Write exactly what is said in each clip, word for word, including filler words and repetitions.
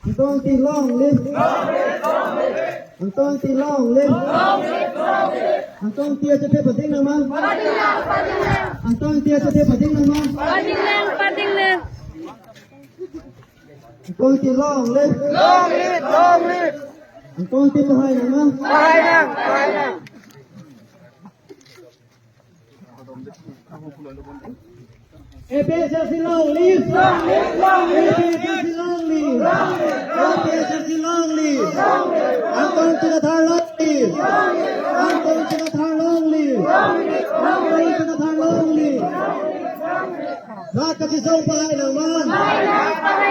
Angtong Ingti long live. Angtong Ingti long live. Angtong Ingti achethepading nangma. Angtong Ingti achethepading nangma. Pading nang, pading nang. Angtong Ingti long live. Long live, long live. Angtong Ingti pahai nangma. Pahai nang, pahai nang. A P H L C long live! Long live, long live! A P H L C long live! Long live, long live! A P H L C long live! Long live, long live! Angtong Ingti Kathar long live! Angtong Ingti Kathar long live! Long live, long live! Angtong Ingti Kathar long live! Rat kachesong pahai nangma!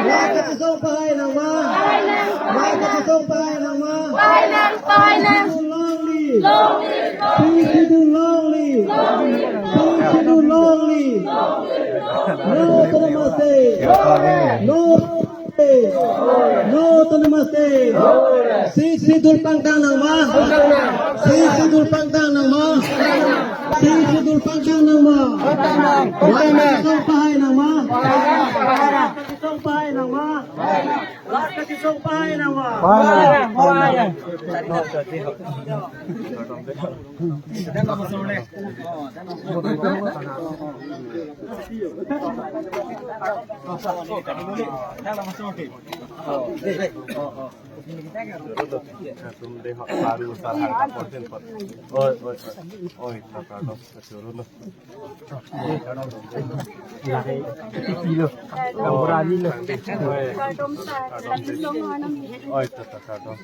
Rat kachesong pahai nangma! Rat kachesong pahai nangma! Pahai nang, pahai nang! Long live! Long live! Sixth Schedule long live! Sixth Schedule long live! No Autonomous State! No Autonomous State! No Autonomous State! Sixth Schedule pangtang nangma! Sixth Schedule pangtang nangma! Sixth Schedule pangtang nangma! Rat kachesong pahai nangma! Rat kachesong pahai nangma! Rat kachesong pahai nangma! Oi, oi, oi, oi, tata dong, kachoro lo. Oi, tata dong.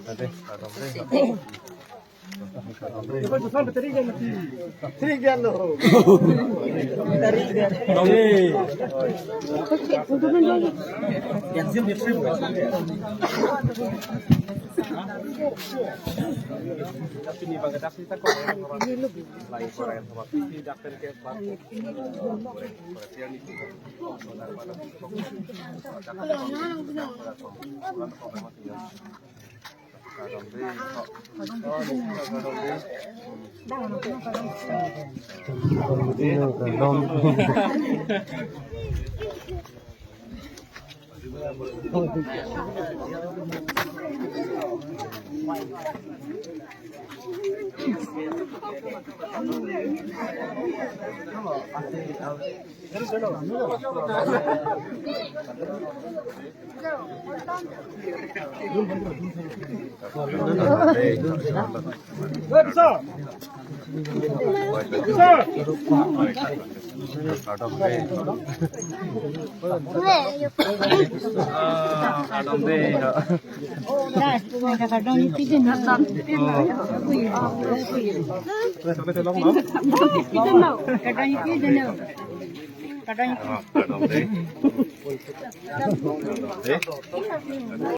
Tata dong, tata dong.